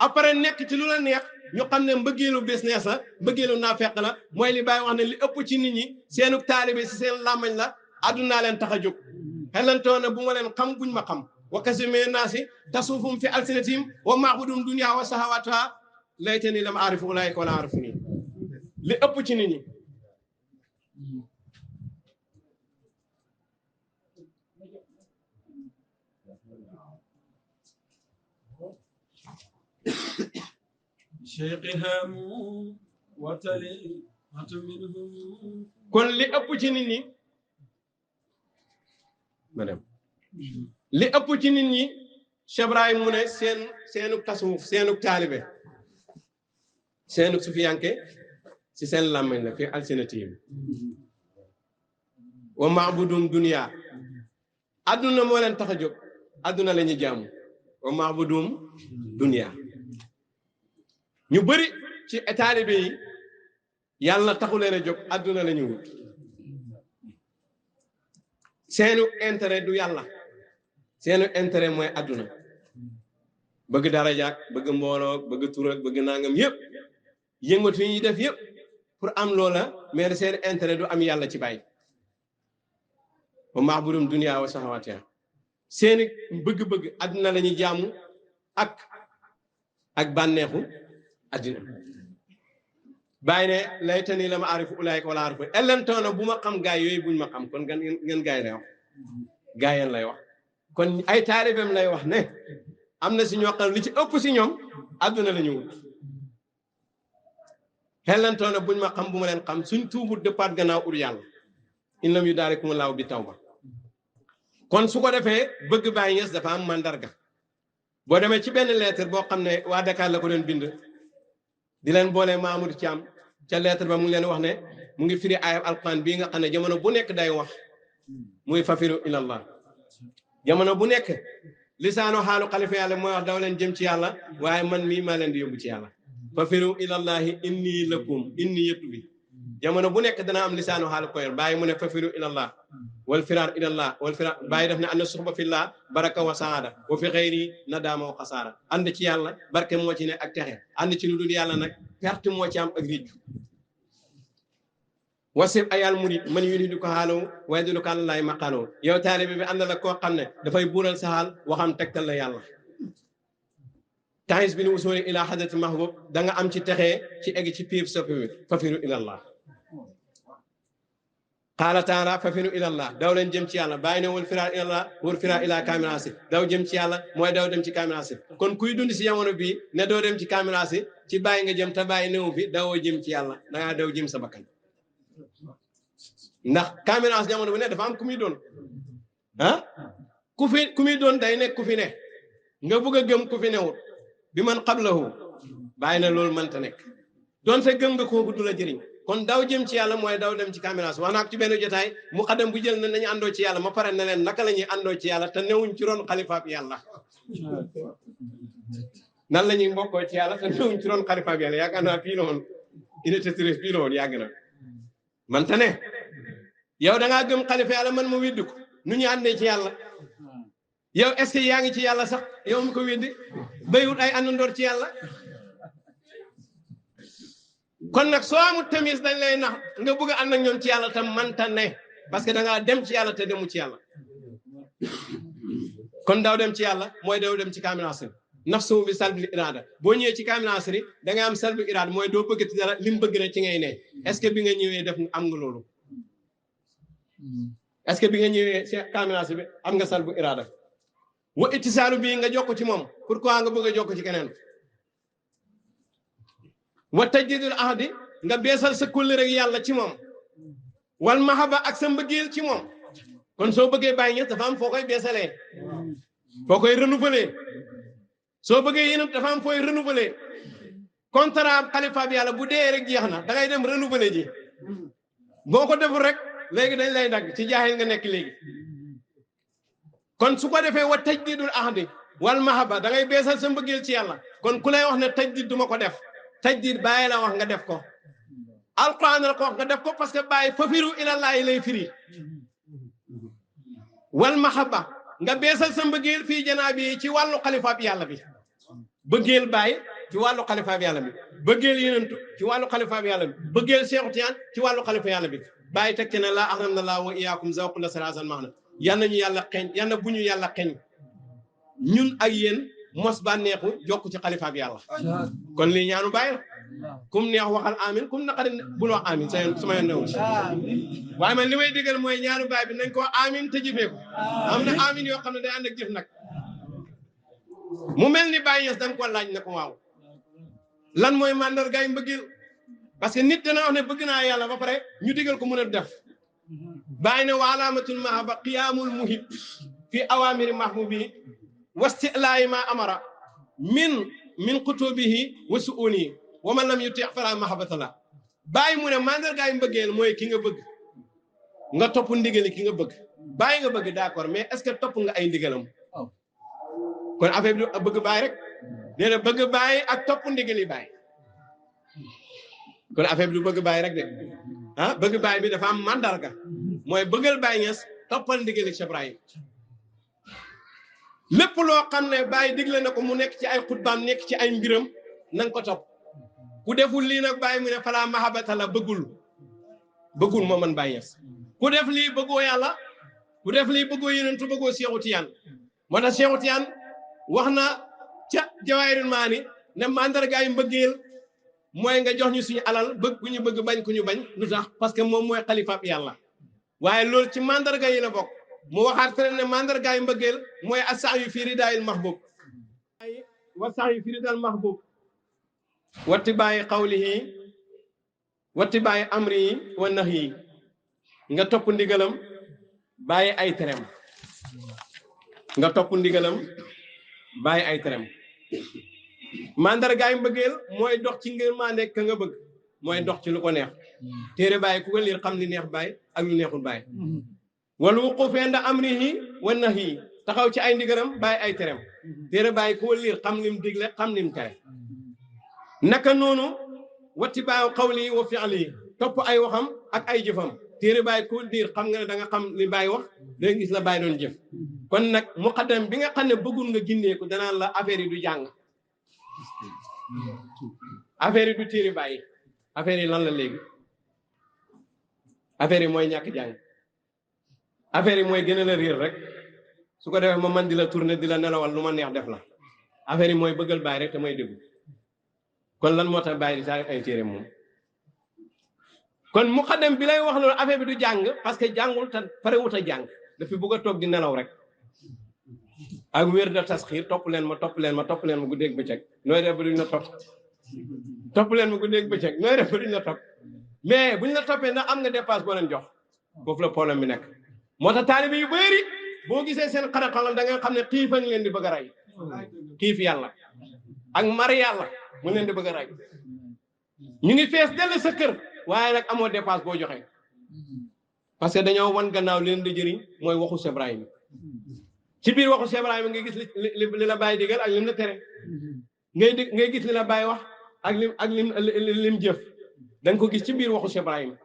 après nekk ci lu la neex ñu xam ne mbëggeelu business la mbëggeelu naafeq la mooy li Baay wax ne li ëpp ci nit ñi seenu taalibe si seen làmmañ la àddunaa leen tax a jóg xelantoo na bu ma leen xam buñ ma xam wa kasime naasi tasuufum fi alsinatihim wa maabudum dunya wa sahawatuha laytani lam aarifu ulaa'ika wala aarifuni li ëpp ci nit ñi kon li ëpp ci nit ñi madame li ëpp ci nit ñi Cheikh Ibrahim mu ne seenu tasawuf seenu taalibe seenu sufiyanke si seen làmmañ la fi alsinatihim wa maabudum dunya adduna moo leen tax a jóg adduna la ñuy jaamu wa maabudum dunya ñu bëri ci taalibe yi yàlla taxu leen a jóg adduna la ñu wut seenu intérêt du yàlla seenu intérêt mooy adduna bëgg darajaak bëgg mbooloo bëgg turak bëgg nangam yëpp yëngatu yi ñuy def yëpp pour am loola mais seen intérêt du am yàlla ci bàyyi wa maabudum dunya wa sahawatiha seeni bëgg-bëgg adduna la ñuy jaamu ak bànneexu addina bàyyi ne laytani lam aarifu ulaa'ika wala aarifu ellentoona bu ma xam gaay yooyu buñ ma xam kon ngeen gaay lay wax gaay yeen lay wax kon ay taalibeem lay wax ne am na si ñoo xam li ci ëpp si ñoom adduna la ñu wut ellentoona buñ ma xam bu ma leen xam suñ tuubut dëppaat gannaaw ur yàlla in lam yudaarikumullahu bi tawba kon su ko defee bëgg Baay Ñas dafa am mandarga boo demee ci benn lettre boo xam ne waa Dakar la ko doon bind di leen boole Mamour Thiam ca lettre ba mu ngi leen wax ne mu ngi firi ayab alquran bii nga xam ne jamono bu nekk day wax muy fafiru ilallah jamono bu nekk lisaano xaalu xalifa yàlla mooy wax daw leen jëm ci yàlla waaye man mii maa leen di yóbbu ci yàlla fafiru ilallahi inni lakum inni yëttu bi jamono bu nekk dana am lisaanu xaal koy bàyyi mu ne fafiru ilallah wal firar ilallah wal firar bàyyi def ne anna suxba fillah baraka wa saada wa fi xëyri nadaama wa xasaara ànd ci yàlla barke moo ci ne ak texe ànd ci lu dul yàlla nag perte moo ci am ak réccu wasib ayal murid man yuridu ko xaalaw waaye du ko àllalaay maqaalaw yow taalibe bi ànd la koo xam ne dafay buural sa xaal waxam tegtal la yàlla taxis bi ni usuli ila xadrati mahbub da nga am ci texee ci egg ci piir soppi bi fafiru ilallah qaala taala fafiru ilallah daw leen jëm ci yàlla bàyyi ne wal firar ilallah wal firar ila kaminasi daw jëm ci yàlla mooy daw dem ci kaminasi kon kuy dund si jamono bii ne doo dem ci kaminasi ci bàyyi nga jëm te bàyyi newu fi dawoo jëm ci yàlla da ngaa daw jëm sa bakkan ndax kaminasi jamono bu ne dafa am ku muy doon ah ku muy doon day nekk ku fi ne nga bëgg a gëm ku fi newut bi man qablahu bàyyi na loolu mënta nekk doon sa gëm nga kooku du la jëriñ kon daw jëm ci yàlla mooy daw dem ci caméra wax naa ko ci benn jotaay mu xadam bu jël na nañu àndoo ci yàlla ma pare na leen naka la ñuy àndoo ci yàlla te newuñ ci ron xalifaab yàlla nan la ñuy mbokkoo ci yàlla te newuñ ci ron xalifaab yàlla yaakaar naa fii la woon unité 13 fii la woon yàgg na manta ne yow da ngaa gëm xalifa yàlla man ma widdi ko nu ñu àndee ci yàlla yow est-ce que yaa ngi ci yàlla sax yow mu ko weddi béywut ay àndandoor ci yàlla kon nag soo amul tamis dañ lay nax nga bëgg a ànd ak ñoom ci yàlla tam manta ne parce que da ngaa dem ci yàlla te demu ci yàlla kon daw dem ci yàlla mooy daw dem ci kaminasri nafsu bi salbil irada boo ñëwee ci kaminasri da ngay am salbil irada mooy doo bëgg ci dara li mu bëgg rek ci ngay ne est-ce que bi nga ñëwee def am nga loolu est-ce que bi nga ñëwee ci kaminasri bi am nga salbil irada wa ittisaalu bii nga jokk ci moom pourquoi nga bëgg a jokk ci keneen wa tajdidul ahdi nga beesal sa kulli rek yàlla ci moom wal mahaba ak sa mbëggeel ci moom kon soo bëggee bàyyi ñes dafa am foo koy beesalee foo koy renouveler soo bëggee yéen dafa am fooy renouveler contrat xalifa bi yàlla bu dee rek jeex na da ngay dem renouveler ji boo ko deful rek léegi dañ lay dagg ci jaaxil nga nekk léegi kon su ko defee wa tajdidul ahdi wal mahaba da ngay beesal sa mbëggeel ci yàlla kon ku lay wax ne tajdid duma ko def tajdid bàyyi la wax nga def ko alquran la ko wax nga def ko parce que bàyyi fafiru ilallahi lay firi wal mahaba nga beesal sa mbëggeel fii janaa bi ci wàllu xalifa bi yàlla bi bëggeel bàyyi ci wàllu xalifa bi yàlla bi bëggeel yenentu ci wàllu xalifa bi yàlla bi bëggeel Cheikh Tidiane ci wàllu xalifa yàlla bi bàyyi teg ci ne laa axram na laa wa iyaakum zawq la sarasan maana yal na ñu yàlla xeeñ yal na bu ñu yàlla xeeñ ñun ak yéen mos bànneexu jokk ci xalifa bi yàlla kon lii ñaanu bàyyi la kum neex waxal amin kum naqari bul wax amin sama yoon newu waaye man li may digal mooy ñaanu baay bi nañ ko amin te jëfee ko am na amin yoo xam ne day ànd ak jëf nag mu mel ni Baye Niass danga ko laaj ne ko waaw lan mooy mandargaay mbëggeel parce que nit dana wax ne bëgg naa yàlla ba pare ñu digal ko mën a def bàyyi ne wa alaamatul mahaba qiyaamul muhib fi awamiri mahbubi wastilaayi ma amara min kutubihi wa suunihi wa man lam yuti fala mahabata la bàyyi mu ne mandargaay mbëggeel mooy ki nga bëgg nga topp ndigali ki nga bëgg bàyyi nga bëgg d'accord mais est-ce que topp nga ay ndigalam kon affaire bi bëgg bàyyi rek déedéet bëgg bàyyi ak topp ndigali bàyyi kon affaire bi du bëgg bàyyi rek de ah bëgg bàyyi bi dafa am mandarga mooy bëggal Baye Niass toppal ndigali Cheikh Ibrahim lépp loo xam ne Baye digle na ko mu nekk ci ay xutbaam nekk ci ay mbiram na nga ko topp ku deful lii nag Baye mu ne fala mahabata la bëggul moo man Baye Niass ku def lii bëggoo yàlla ku def lii bëggoo yenentu bëggoo Cheikhu Tiyaan moo tax Cheikhu Tiyaan wax na ca Jawaahirul Maani ne mandargaay mbëggeel mooy nga jox ñu suñu alal bëgg ku ñu bëgg bañ ku ñu bañ lu tax parce que moom mooy xalifa bi yàlla waaye loolu ci mandarga yi la bokk mu waxaat feneen ne mandargaay mbëggeel mooy as-sa'yu fi ridaayil mahbub wa sa'yu fi ridaayil mahbub wattibaa'i qawlihi wattibaa'i amrihi wa nahyi nga topp ndigalam bàyyi ay terem nga topp ndigalam bàyyi ay terem mandargaay mbëggeel mooy dox ci ngërmande ka nga bëgg mooy dox ci lu ko neex téere bàyyi ku ko liir xam li neex bàyyi ak lu neexul bàyyi wala wuquuf inda amrihi wa nahyi taxaw ci ay ndigalam bàyyi ay terem téere bàyyi ku ko liir xam lim digle xam lim tere naka noonu wattibaayu qawli wa fi'li topp ay waxam ak ay jëfam téere Baay ku diir xam nga ne da nga xam li Baay wax da nga gis la Baay doon jëf kon nag muqaddam bi nga xam ne bëggul nga ginneeku danaan la affaire yi du jàng affaire yi du téere Baay affaire yi lan la léegi affaire yi mooy ñàkk jàng affaire yi mooy gën a la réer rek su ko defee ma man di la tourner di la nelawal lu ma neex def la affaire yi mooy bëggal Baay rek te mooy déglu kon lan moo tax Baay di saa ay téere moom kon muqaddam bi lay wax loolu affaire bi du jàng parce que jàngul te parewut a jàng dafa bëgg a toog di nelaw rek ak wér da tasxiir topp leen ma guddeeg bëccëg nooy def ba duñ la topp leen ma guddeeg bëccëg nooy def ba duñ la topp mais buñ la toppee ndax am nga dépasse boo leen jox foofu la problème bi nekk moo tax taalibe yu bëri boo gisee seen xarakalam da nga xam ne xiif a ngi leen di bëgg a rey xiif yàlla ak mar yàlla mu leen di bëgg a rey ñu ngi fees dell sa kër waaye nag amoo dépasse boo joxe parce que dañoo wan gannaaw leen di jëriñ mooy waxu Cheikh Ibrahima ci biir waxu Cheikh Ibrahima nga gis li la Baay digal ak lim la tere ngay gis li la Baay wax ak lim jëf da nga ko gis ci biir waxu Cheikh Ibrahima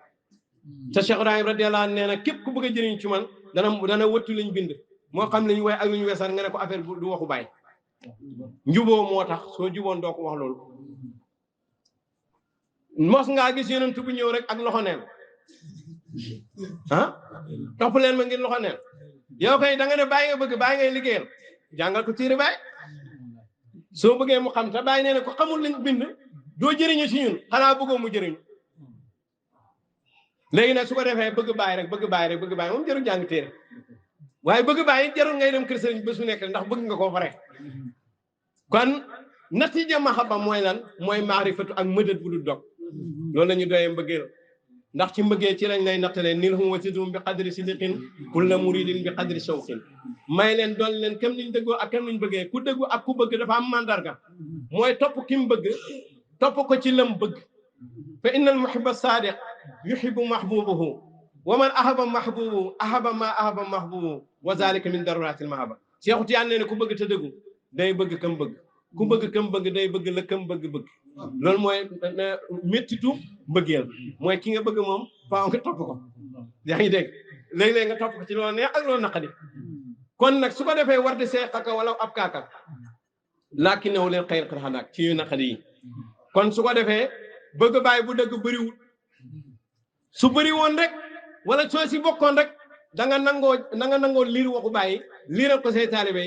te Cheikh Ibrahima radiyallahu anhu nee na képp ku bëgg a jëriñ ci man dana wëttu liñ bind moo xam liñ way ak liñ weesaan nga ne ko affaire du waxu Baay njuboo moo tax soo juboon doo ko wax loolu mos ngaa gis yonent bu ñëw rek ak loxo neen ah topp leen ma ngir loxo neen yow kay da nga ne Baay nga bëgg Baay ngay liggéeyal jàngal ko téere Baay soo bëggee mu xam te Baay nee na ko xamul liñ bind doo jëriñu ci ñun xanaa bëggoo mu jëriñu léegi nag su ko defee bëgg Baay moom jarul jàng téere waaye bëgg Baay jarul ngay dem kër sëriñ ba su nekk ndax bëgg nga koo pare kon natija mahabba mooy lan mooy maarifatu ak mëdët bu du dog loolu la ñu doyee mbëggeel ndax ci mbëggee ci lañ lay nattalee nil hum wa sidhum bi qadri sidqin kulla muridin bi qadri shawqin may leen doon leen kam niñ dëggoo ak kam niñ bëggee ku dëggu ak ku bëgg dafa am mandarga mooy topp ki mu bëgg topp ko ci lam bëgg fa innal muhibba sadiq yuhibbu mahbubuhu wa man ahaba mahbubuhu ahaba ma ahaba mahbubuhu wa zalika min daruratil mahabba Seexu Tijaan nee ne ku bëgg te dëggu day bëgg kam bëgg ku bëgg kam bëgg day bëgg la kam bëgg loolu mooy méttitu mbëggeel mooy ki nga bëgg moom faaw nga topp ko yaa ngi dégg léeg-léeg nga topp ko ci loolu neex ak loolu naqadi kon nag su ko defee war di see xaka wala ab kaaka laaki new leen xëyr xanaak ci yu naqadi yi kon su ko defee bëgg Baay bu dëgg bëriwul su bëri woon rek wala soo si bokkoon rek da nga nangoo liir waxu Baay liiral ko say taalibe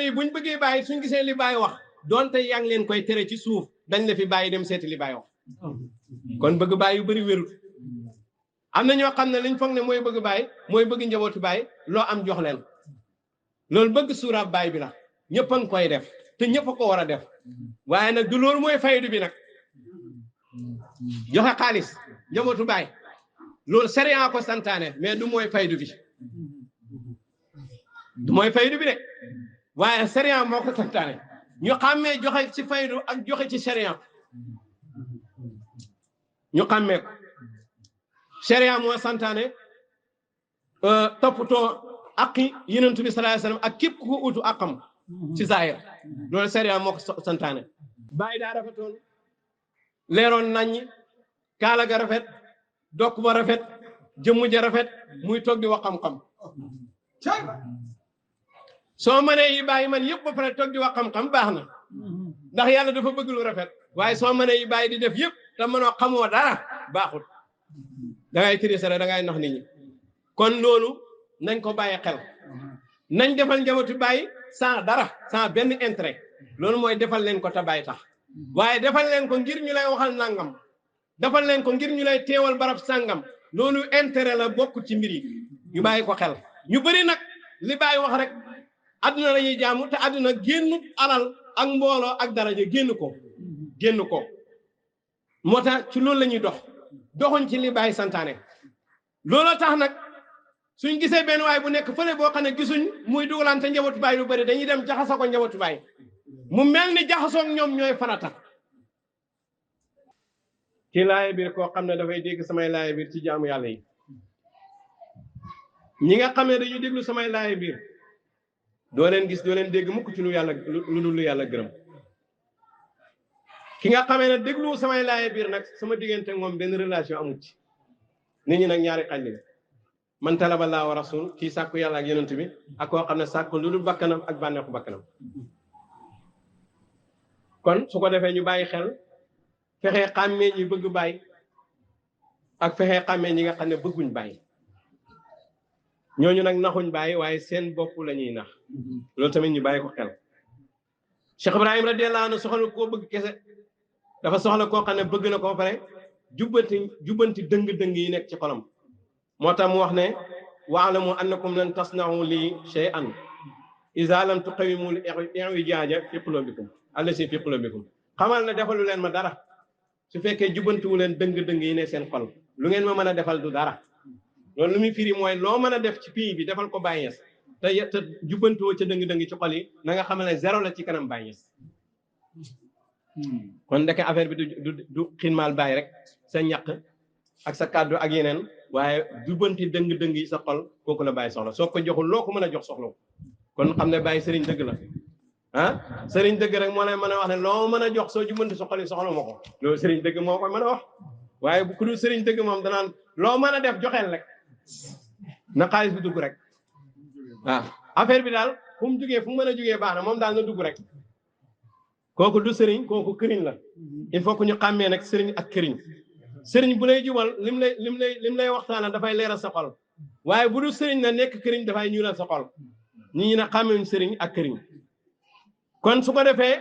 yi buñ bëggee Baay suñ gisee li Baay wax doonte yaa ngi leen koy tere ci suuf dañ la fi bàyyi dem seeti li Baay wax kon bëgg Baay yu bëri wérul am na ñoo xam ne liñ foog ne mooy bëgg Baay mooy bëgg njabootu Baay loo am jox leen loolu bëgg suuraab Baay bi la ñëpp a ngi koy def te ñëpp a ko war a def waaye nag du loolu mooy faydu bi nag joxe xaalis njabootu Baay loolu sariya ko santaane mais du mooy faydu bi de waaye sariya moo ko santaane ñu xàmmee joxe ci faydu ak joxe ci sariya ñu xàmmee ko sariya moo santaane toppatoo aqi Yonent bi sallallahu alayhi wasallam ak képp ku ko utu aqam ci zahir loolu sariya moo ko santaane Baay daa rafetoon leeroon naññi kaala ga rafet dokk ba rafet jëmm ja rafet muy toog di wax xam-xam soo mënee yi bàyyi man yëpp ba pare toog di wax xam-xam baax na ndax yàlla dafa bëgg lu rafet waaye soo mënee yi bàyyi di def yëpp te mënoo xamoo dara baaxul da ngay tirisere da ngay nax nit ñi kon loolu nañ ko bàyyi xel nañ defal njabootu Baay sans dara sans benn intérêt loolu mooy defal leen ko te Baay tax waaye defal leen ko ngir ñu lay waxal nangam defal leen ko ngir ñu lay teewal barab sàngam loolu intérêt la bokk ci mbir yi ñu bàyyi ko xel ñu bëri nag li Baay wax rek adduna la ñuy jaamu te adduna génn alal ak mbooloo ak daraja génn ko moo tax ci loolu la ñuy doxuñ ci li Baay santaane looloo tax nag suñ gisee benn waay bu nekk fële boo xam ne gisuñ muy dugalante njabootu Baay lu bëri dañuy dem jaxasoo ko njabootu Baay mu mel ni jaxasoog ñoom ñooy farata ci laaye biir koo xam ne dafay dégg samay laaye biir ci jaamu yàlla yi ñi nga xam ne dañu déglu samay laaye biir doo leen gis doo leen dégg mukk ci lu dul yàlla gërëm ki nga xamee ne déglu samay laaye biir nag sama diggante moom benn relation amut ci nit ñi nag ñaari xaj la man talaba laa wa rasul kii sàkku yàlla ak yonent bi ak koo xam ne sàkku lu dul bakkanam ak bànneexu bakkanam kon su ko defee ñu bàyyi xel fexee xàmmee ñi bëgg bàyyi ak fexee xàmmee ñi nga xam ne bëgguñ bàyyi ñooñu nag naxuñ bàyyi waaye seen bopp la ñuy nax loolu tamit ñu bàyyi ko xel Cheikh Ibrahim radiyallahu anhu soxla koo bëgg kese dafa soxla koo xam ne bëgg na ko ba pare jubbanti dëng-dëng yi nekk ci xolam moo tax mu wax ne wa'lamu annakum lan tasna'u lii shay'an iza lam tuqawimu al-i'wijaaja fi qulubikum allati fi qulubikum xamal ne defalu leen ma dara su fekkee jubbantiwu leen dëng-dëng yi ne seen xol lu ngeen ma mën a defal du dara loolu lu muy firi mooy loo mën a def ci pays bi defal ko Baye Niass te jubbantiwoo ca dëng-dëng ci xol yi na nga xam ne zéro la ci kanam Baye Niass kon ndeke affaire bi du xinmaal Baye rek sa ñaq ak sa kàddu ak yeneen waaye jubbanti dëng-dëng yi sa xol kooku la Baye soxla soo ko joxul loo ko mën a jox soxla kon xam ne Baye sëriñ dëgg la ah sëriñ dëgg rek moo lay mën a wax ne loo mën a jox soo jubbanti sa xol yi soxla ma ko loolu sëriñ dëgg moo koy mën a wax waaye bu ku dul sëriñ dëgg moom danaan loo mën a def joxeel rek na xaalis bi dugg rek waaw affaire bi daal fu mu jugee fu mu mën a jugee baax na moom daal na dugg rek kooku du sëriñ kooku këriñ la il faut que ñu xàmmee nag sëriñ ak këriñ sëriñ bu lay jubal lim lay waxtaanal dafay leeral sa xol waaye bu dul sëriñ na nekk këriñ dafay ñuulal sa xol nit ñi na xàmmewuñ sëriñ ak këriñ kon su ko defee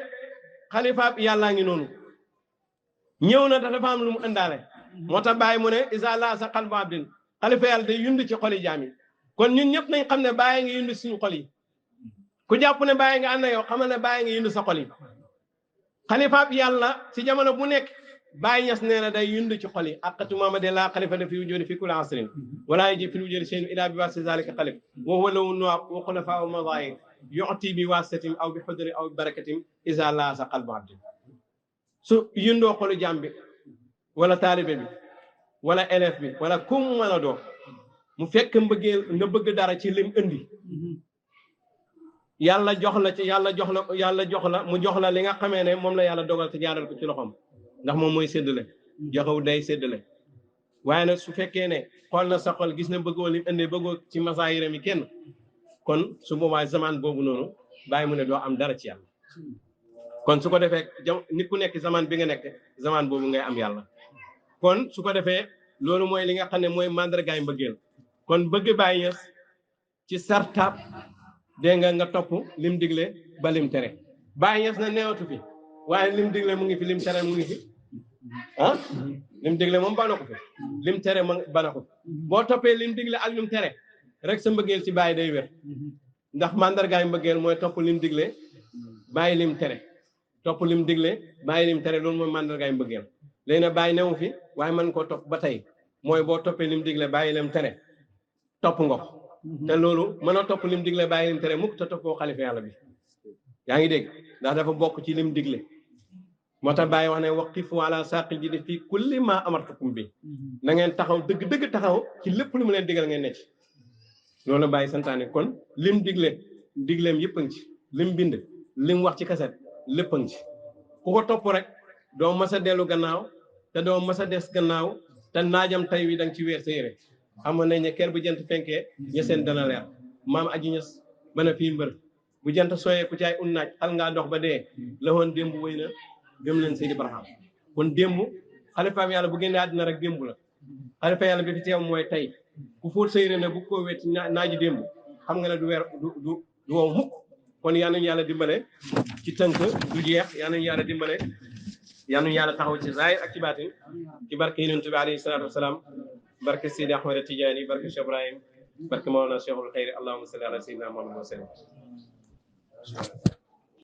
xalifa yàllaa ngi noonu ñëw na dafa am lu mu indaale moo tax Baye mu ne isa la sa qalbu abdin xalifa yàlla day yund ci xoli jaam yi kon ñun ñëpp nañ xam ne Baye ngi yund suñu xol yi ku jàpp ne Baye nga ànd na yow xamal ne Baye ngi yund sa xol yi xalifa yàlla ci jamono bu nekk Baye Niass nee na day yund ci xol yi aqatu mamade la xalifa da fi wujudi fi kulli asrin wala yaji fi wujudi shay'un ila bi wasi zalika xalif wa huwa lawu nuwab wa xulafa wa madahir yu'ti bi wasatim aw bi xudri aw bi barakatim isa la sa qalbu abdin su yundoo xolu jaam bi wala taalibe bi wala élève bi wala kum mën a doo mu fekk mbëggeel nga bëgg dara ci lim indi yàlla jox la ci yàlla jox la mu jox la li nga xamee ne moom la yàlla dogal te jaaral ko ci loxoom ndax moom mooy séddale joxew day séddale waaye nag su fekkee ne xool na sa xol gis na bëggoo lim indi bëggoo ci masaayira mi kenn kon su boobaa zaman boobu noonu bàyyi mu ne doo am dara ci yàlla kon su ko defee nit ku nekk zaman bi nga nekk zaman boobu ngay am yàlla kon su ko defee loolu mooy li nga xam ne mooy mandargaay mbëggeel kon bëgg Baye Niass ci sartaab dégg nga topp lim digle ba lim tere Baye Niass na neewatu fi waaye lim digle mu ngi fi lim tere mu ngi fi ah lim digle moom bana ko fi lim tere bana ko boo toppee lim digle ak lim tere rek sa mbëggeel ci Baye day wér ndax mandargaay mbëggeel mooy topp lim digle bàyyi lim tere topp lim digle bàyyi lim tere loolu mooy mandargaay mbëggeel léegi nag Baye newu fi waaye mën koo topp ba tey mooy boo toppee lim digle bàyyi lim tere topp nga ko te loolu mën a topp lim digle bàyyi lim tere mukk te toppoo xalifa yàlla bi yaa ngi dégg ndax dafa bokk ci lim digle moo tax Baye wax ne waqifu ala saqil ji di fii kulli ma amartukum bi na ngeen taxaw dëgg taxaw ci lépp lu mu leen digal ngeen necc loolu Baye santaane kon lim digleem yëpp a ngi ci lim bind lim wax ci kaset lépp a ngi ci ku ko topp rek doo mas a dellu gannaaw te doo mas a des gannaaw te naajam tay wi da nga ci weer sa yére xamoon nañ ne ker bu jant fenkee ñeseen dana leer maam aji ñes bana fii mbër bu jant sooyee ku ci ay naaj xal ngaa dox ba dee la woon démb wéy na gëm leen Seydi Barham kon démb xalifaam yàlla bu génnee àddina rek démb la xalifa yàlla bi fi teew mooy tey ku fóot sa yére ne bu ko wet naaji démb xam nga ne du weer du wow mukk kon yal nañu yàlla dimbale ci tënk du jeex yal nañu yàlla dimbale yal nañu yàlla taxaw ci zaahir ak ci baatin ci barke Yonent bi alayhi salaatu wasalaam barke Seydi Ahmad Tidiane barke Cheikh Ibrahim barke Mawlana Cheikhul Khayri allahumma salli ala sayyidina Muhammad wa sallam